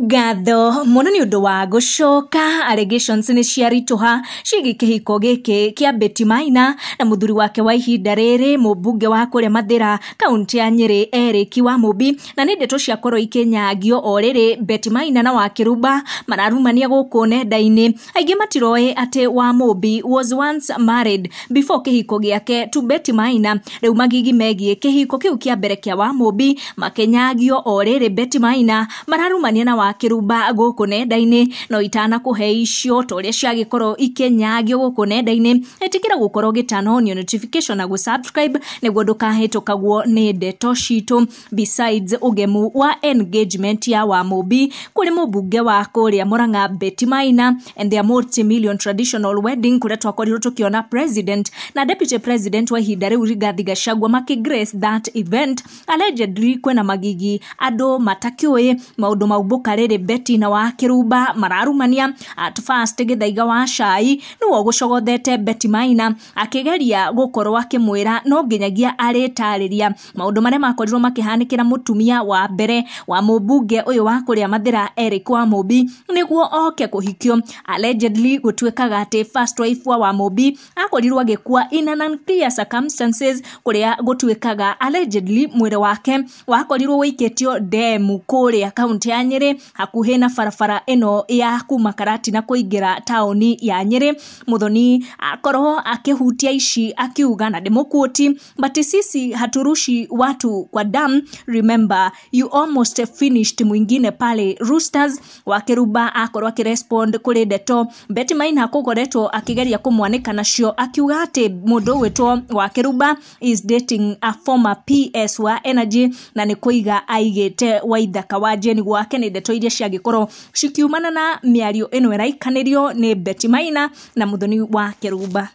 Ngatho mũno nĩ ũndũ wa gũcoka. Allegations nĩ ciaritũha ciĩgiĩ kĩhiko gĩkĩ kĩa Betty Maina na mũthuri wake wa ihinda rĩrĩ, mũmbunge wa kũrĩa Mathĩra, kaũntĩ ya Nyĩrĩ, Eric Wamũmbi. Na nĩ ndeto ciakorwo ikĩnyagio o rĩrĩ Betty Maina na Wakĩrumba mararumania gũkũ nenda-inĩ. Aingĩ matiroĩ atĩ Wamũmbi was once married before kĩhiko gĩake to Betty Maina. Rĩu magigi megiĩ kĩhiko kĩu kĩa mbere kĩa Wamũmbi makĩnyagio o rĩrĩ Betty Maina mararumania na Wakĩrumba gũkũ nenda-inĩ. No itanakũhe icio ta ũrĩa ciagĩkorwo ikĩnyagio gũkũ nenda-inĩ, ĩtĩkĩra gũkorwo ũgĩturn on notification na gũ-subscribe nĩguo ndũkahĩtũkagwo nĩ ndeto citũ. Besides ũgemu wa engagement ya Wamũmbi kũrĩ mũmbunge wa kũrĩa Murang'a Betty Maina and their multi-million traditional wedding, kũrĩa twakorirwo tũkĩona president na deputy president wa ihinda rĩu Rigathi Gachagua makĩ grace that event, allegedly kwĩna magigi andũ matakĩũĩ maũndũ maumbũka rĩrĩ Betty na Wakĩrumba mararumania. At first Gĩthaiga wa Cai nĩwe ũgũcogothete Betty Maina akĩgeria gũkorwo akĩmwĩra no nginyagia arĩtarĩria maũndũ marĩa makorirwo makĩhanĩkĩra mũtumia wa mbere wa mũmbunge ũyũ wa kũrĩa Mathĩra Eric Wamũmbi nĩguo oke kũhikio. Allegedly gũtuĩkaga atĩ first wife wa Wamũmbi akorirwo agĩkua in an unclear circumstances, kũrĩa gũtuĩkaga allegedly mwĩrĩ wake wakorirwo wĩikĩtio ndemu kũrĩa kaũntĩ ya Nyĩrĩ hakuhĩ na barabara ĩno ya kuma Karatina kũingĩra taũni ya Nyĩrĩ. Muthoni akorwo akĩhutia ici akiuga, na ndĩmũquote, "But sisi haturushi watu kwa dam. Remember you almost finished mwingine pale Roosters." Wakĩrumba akorwo akĩrespond kũrĩ ndeto Betty Maina kũgoretwo akĩgeria kũmwanĩka nacio, akiuga atĩ mũndũ ũgwĩtwo Wakĩrumba is dating a former PS wa Energy na nĩ kũiga aigĩte Waithaka wa Jane gwake. Nĩ ndeto iria ciagĩkorwo cikiumana na mĩario ĩno ĩraikanĩrio nĩ Betty Maina na Muthoni wa Kĩrumba.